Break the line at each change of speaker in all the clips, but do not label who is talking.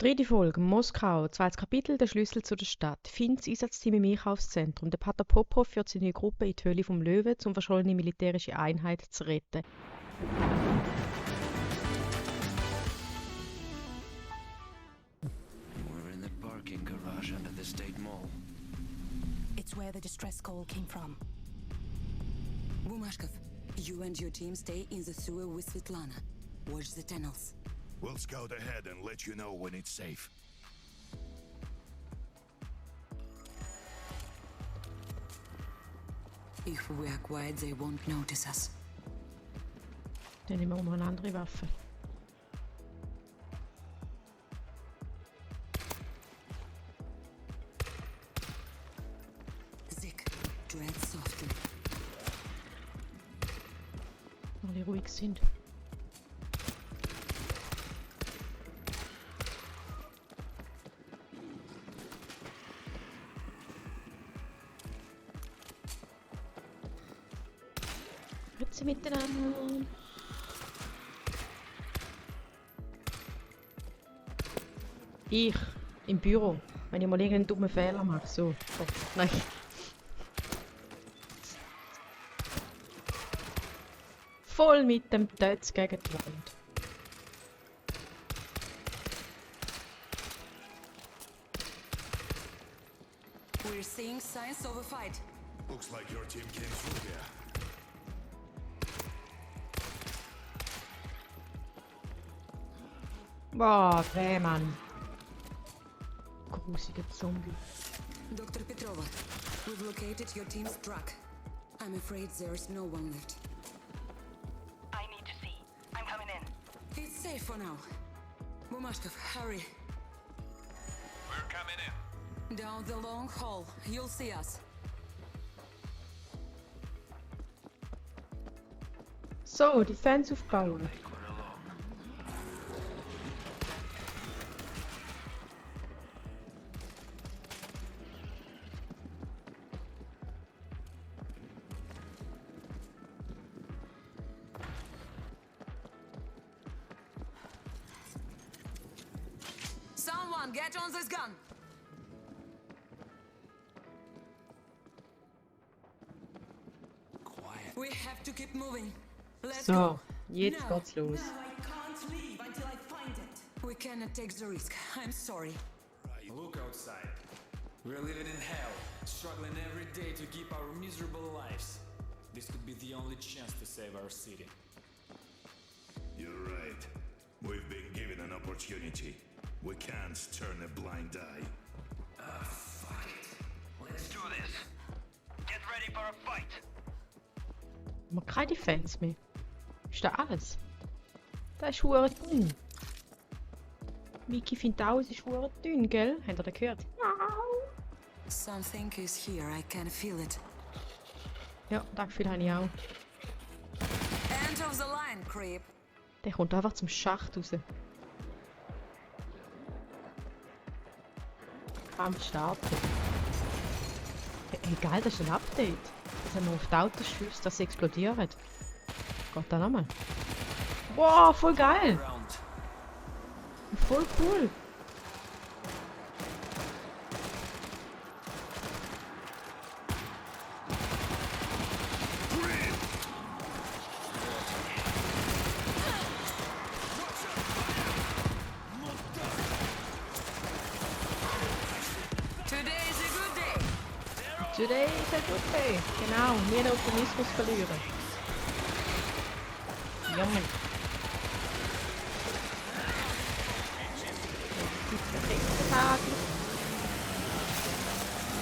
Dritte Folge, Moskau, zweites Kapitel, der Schlüssel zu der Stadt. Finds Einsatzteam im Einkaufszentrum. Der Pater Popov führt seine Gruppe in die Höhle vom Löwen, um verschollene militärische Einheit zu retten.
We're in the parking garage under the State Mall.
It's where the distress call came from. Bumashkov, you and your team stay in the sewer with Svetlana. Watch the tunnels.
We'll scout ahead and let you know when it's safe.
If we are quiet, they won't notice us.
Dann nehmen wir auch noch eine andere Waffe.
Sich, tread softly.
Alle ruhig sind. Grüezi miteinander. Ich im Büro, wenn ich mal irgendeinen dummen Fehler mache, so. Oh, nein. Voll mit dem Tötz gegen die Wand.
We're seeing signs of a fight.
Looks like your team came through here.
Boah, Mann. Grusiger Zombie.
Dr. Petrova, we've located your team's truck. I'm afraid there's no one left.
I need to see. I'm coming in.
It's safe for now. Bumashkov, hurry.
We're coming in.
Down the long hall. You'll see us.
So, Defense aufbauen.
Someone get on this gun.
Quiet.
We have to keep moving. Let's
So,
go.
jetzt
Now.
geht's los.
I can't leave until I find it. We cannot take the risk. I'm sorry.
Look outside. We're living in hell, struggling every day to keep our miserable lives. This could be the only chance to save our city.
You're right. We've been given an opportunity. We can't turn a blind eye.
Fuck it. Let's do this. Get ready for a fight.
Man keine Defense mehr. Ist da alles? Das ist hure dünn. Vicky findet auch, es ist hure dünn, gell? Habt ihr das gehört?
Something is here. I can feel it.
Ja, das Gefühl habe ich auch.
End of the line, creep.
Der kommt einfach zum Schacht raus. Kampf starten. Hey, geil, das ist ein Update. Dass er nur auf die Autos schießt, dass sie explodieren. Geht da nochmal. Wow, voll geil.
Round.
Voll cool.
Today is a good day.
Today is a good day. Genau, nie den Optimismus verlieren. Junge.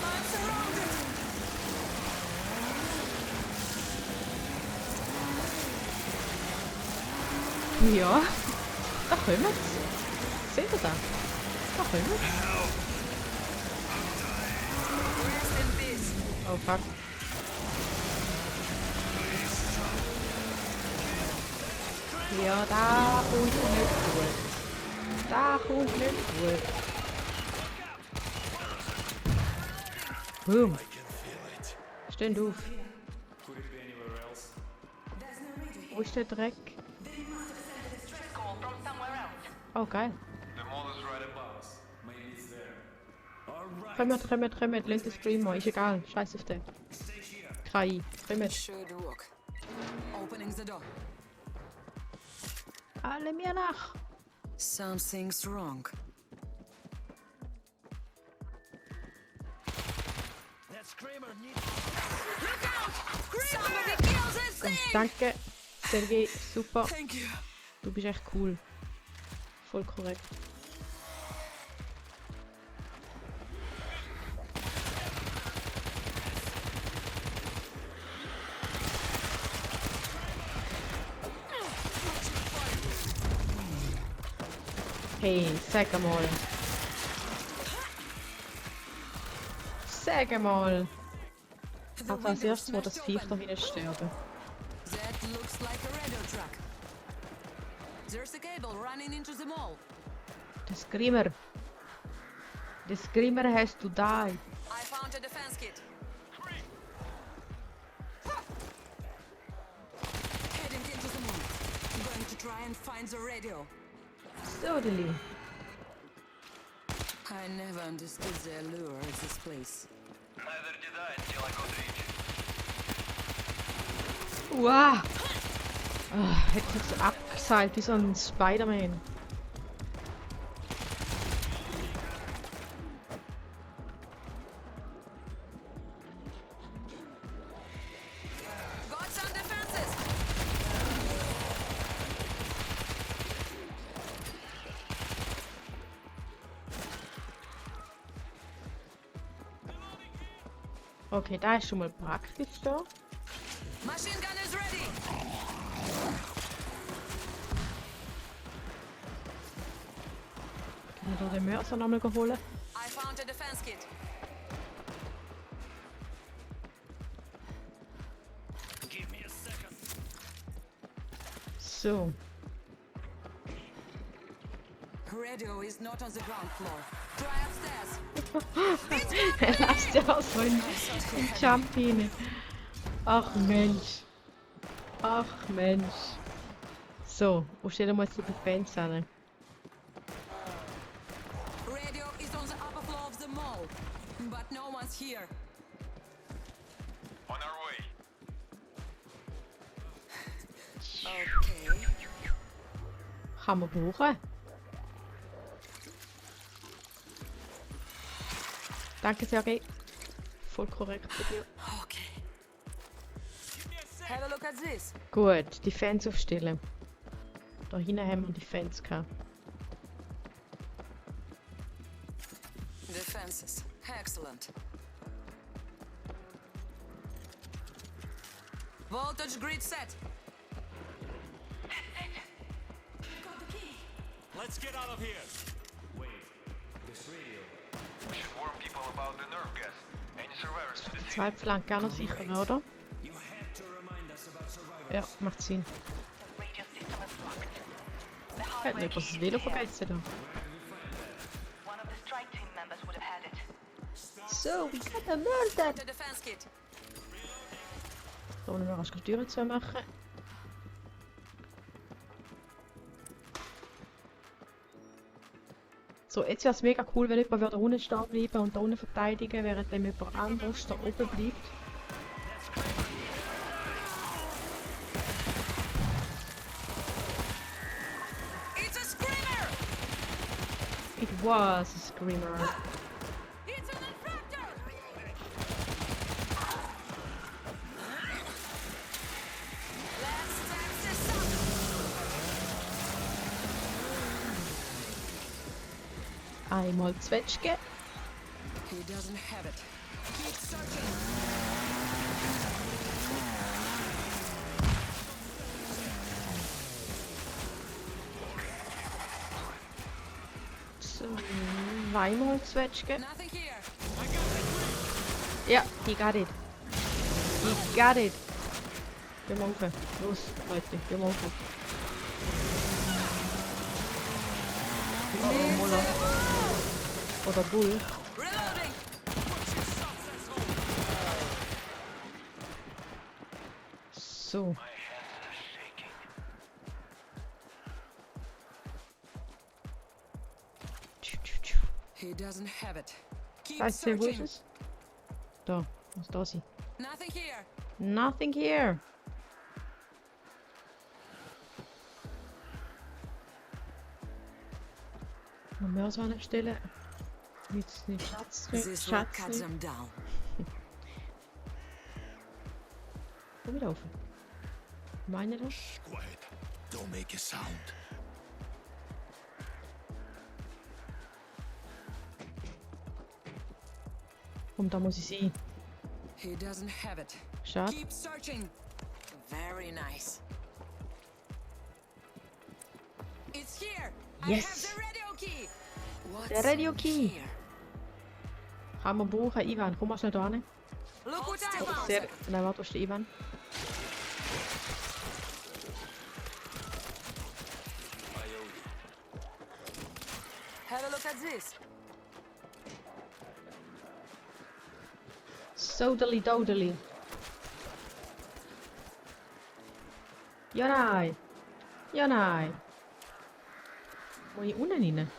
I'm surrounded.
Ja, da kommen sie. Seht ihr das? Da kommen sie.
Rest in peace.
Oh fuck. Ja, da kommt nicht gut. Da kommt nicht gut. Boom. Stehen auf.
Could it be anywhere else?
Wo ist der Dreck?
Call from somewhere else.
Oh, geil.
The mall is right above.
Kommt, lasst den Screamer, ist egal, scheiß auf den. KI, kommt.
Should work. Opening the door.
Alle mir nach.
Something's wrong.
That screamer needs.
Somebody kill this thing!
Danke, Sergej, super.
Thank you.
Du bist echt cool. Voll korrekt. Hey, sag mal. Sag mal. Also als erstes, wo das Viech da hinten sterben.
That looks like a radio truck. There's a cable running into the mall.
Der Screamer. Der Screamer has to die.
I found a defense kit. Heading into the mall. Going to try and find the radio.
Totally.
I never understood the allure of this place.
Neither did I until I got rich.
Wow. Ah, hätte ich so abgeseilt wie so ein Spider-Man.
Got some defenses.
Okay, da ist schon mal praktisch da.
Machine gun is ready.
Kann ich da den Mörser nochmal holen?
I found a defense kit.
Give me a second.
So.
Radio is not on the ground floor. Try upstairs.
Er lässt ja auch so einen Jump rein. Ach Mensch. Ach Mensch. So, wo steht denn mal jetzt die Defense an?
Radio is on the upper floor of the mall, but no one's here.
On our way.
Okay.
Kann man brauchen. Danke, Sergej. Voll korrekt bei dir.
Okay. Have a look at this.
Gut, Defense aufstellen. Da hinten haben wir Defense gehabt.
Defenses. Excellent. Voltage grid set.
Let's get out of here.
Wait, this radio.
We should warn people about the nerve gas. Any survivors to the city?
Zwei Flanken auch noch sicher, oder?
You had to remind us about survivors.
Ja, macht Sinn.
The radio system is locked. The
Hätte
hardware
nicht was
key
Velo
is here.
vergessen da.
One of the strike team members would have had it.
So, wie kann der Mörder?
The defense kit.
Da wollen wir rasch die Türen zu machen. So, jetzt wäre es mega cool, wenn jemand da unten stehen bleiben und da unten verteidigen, während dann jemand anderes da oben bleibt.
It's a screamer.
It was a screamer.
It's an infector. Let's tap this up.
Einmal Zwetschge.
He doesn't have it. Keep searching.
Zweimal Zwetschge.
Nothing here.
Ja, he got it. He got it. Gehen wir rauf. Los, Leute, gehen wir rauf. Oh, Moller. Oder Bull.
Reloading.
So.
My hands are shaking.
He doesn't have it. Keep
Weißt du, wo ist
searching.
es? Da. Muss da sein.
Nothing here.
Nothing here. Noch mehr so eine Stelle. Jetzt nicht Schatz.
This will cut them down.
Komm wieder auf. Meine das?
Quiet. Don't make a sound.
Komm, da muss ich sein.
He doesn't have it.
Schade.
Keep searching. Very nice. It's here. I
Yes.
have the radio key. What's
Der Radio
in
Key.
here?
Kann man brauchen. Ivan, komm mal schnell da hin.
Look what I
Oh,
found.
sehr. Nein, warte, wo ist der Ivan?
Have a look at this.
Sodally dodally. Ja, nein. Ja, nein. Wo ich unten rein?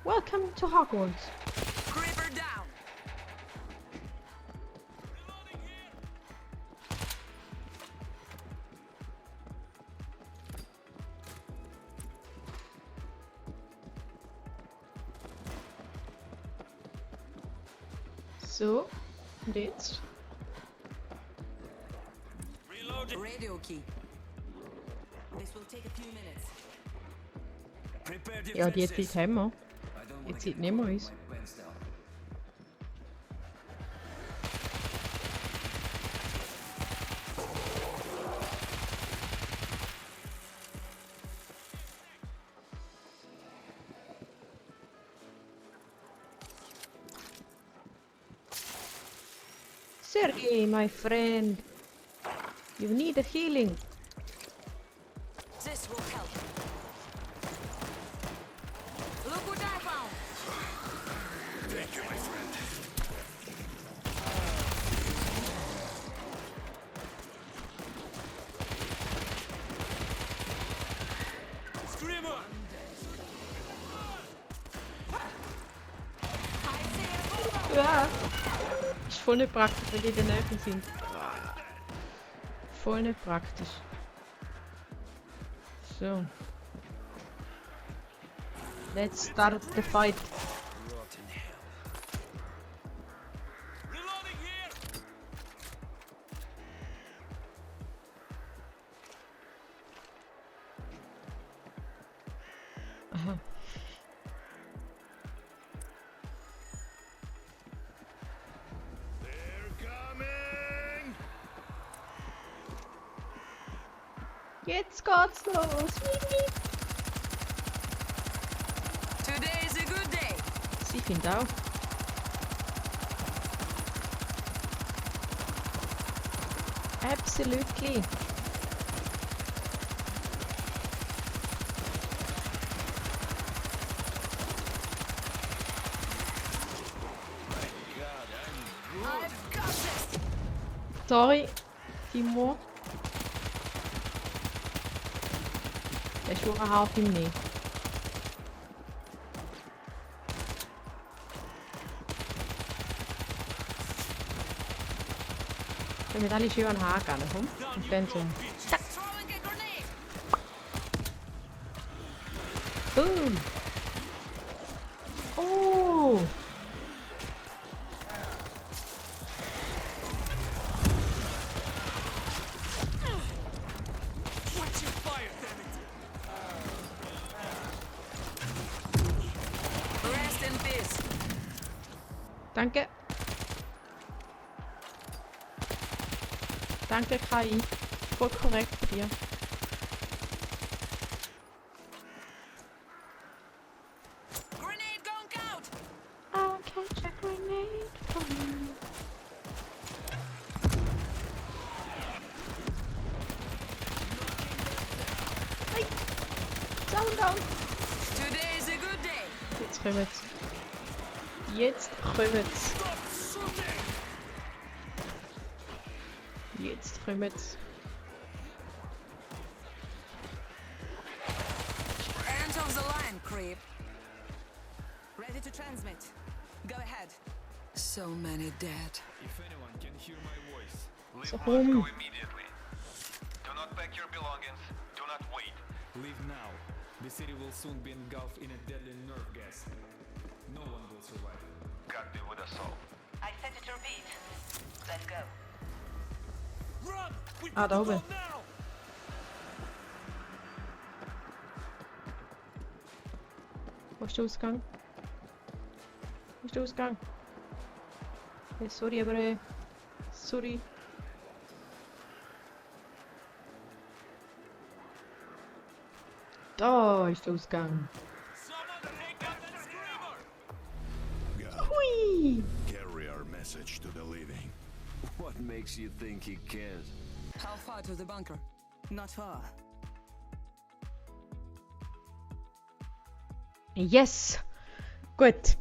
Welcome to Hogwarts.
Creeper down.
So, und jetzt?
Radio key. This will take a few minutes.
Prepare
Ja, die
defenses.
Zeit haben wir.
I don't wanna
Jetzt
get
nehmen wir
caught
uns.
with my pants down.
Sergey, my friend. You need a healing.
This will help. Look what I found.
Thank you, my friend.
Screamer!
Ja. Ist voll nicht praktisch, wenn die in der Nähe sind. Voll nicht praktisch. So. Let's start the fight.
Rotten hell. Reloading here!
Aha.
They're coming!
Jetzt geht's los.
Today is a good day.
Sie findet auch. Absolutely.
I've got this.
Sorry, Timo. Der ist schon hart im Nähe. Können wir alle schön an den Haken gehen, komm? Und dann so. Zack.
Throwing a grenade.
Boom. Oh.
Watch your fire, damn it!
Rest in peace.
Danke. Danke, KI. Voll korrekt von dir.
Grenade gone out.
I'll catch a grenade for you. Hey. Down.
Today is a good day.
Jetzt kommen's. Jetzt kommen's. Jetzt kommt's.
End of the line, creep. Ready to transmit. Go ahead. So many dead.
If anyone can hear my voice,
Leave
So
Moscow
home.
immediately. Do not pack your belongings. Do not wait.
leave now. The city will soon be engulfed in a deadly nerve gas. No one will survive.
God be with us all.
I set it to repeat. Let's go.
Run! We
Ah, da oben.
now!
Wo ist der Ausgang? Wo ist der Ausgang? Hey, sorry, aber sorry. Da ist der Ausgang.
Someone take out that screamer!
God,
Hui!
carry our message to the living.
What makes you think he cares?
How far to the bunker? Not far.
Yes! Gut.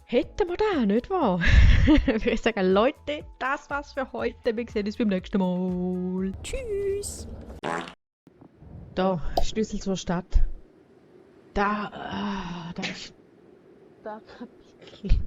Hätten wir da, nicht wahr? Ich würde sagen, Leute, das war's für heute. Wir sehen uns beim nächsten Mal. Tschüss! Da, Schlüssel zur Stadt. Da ist... Da Kapitel.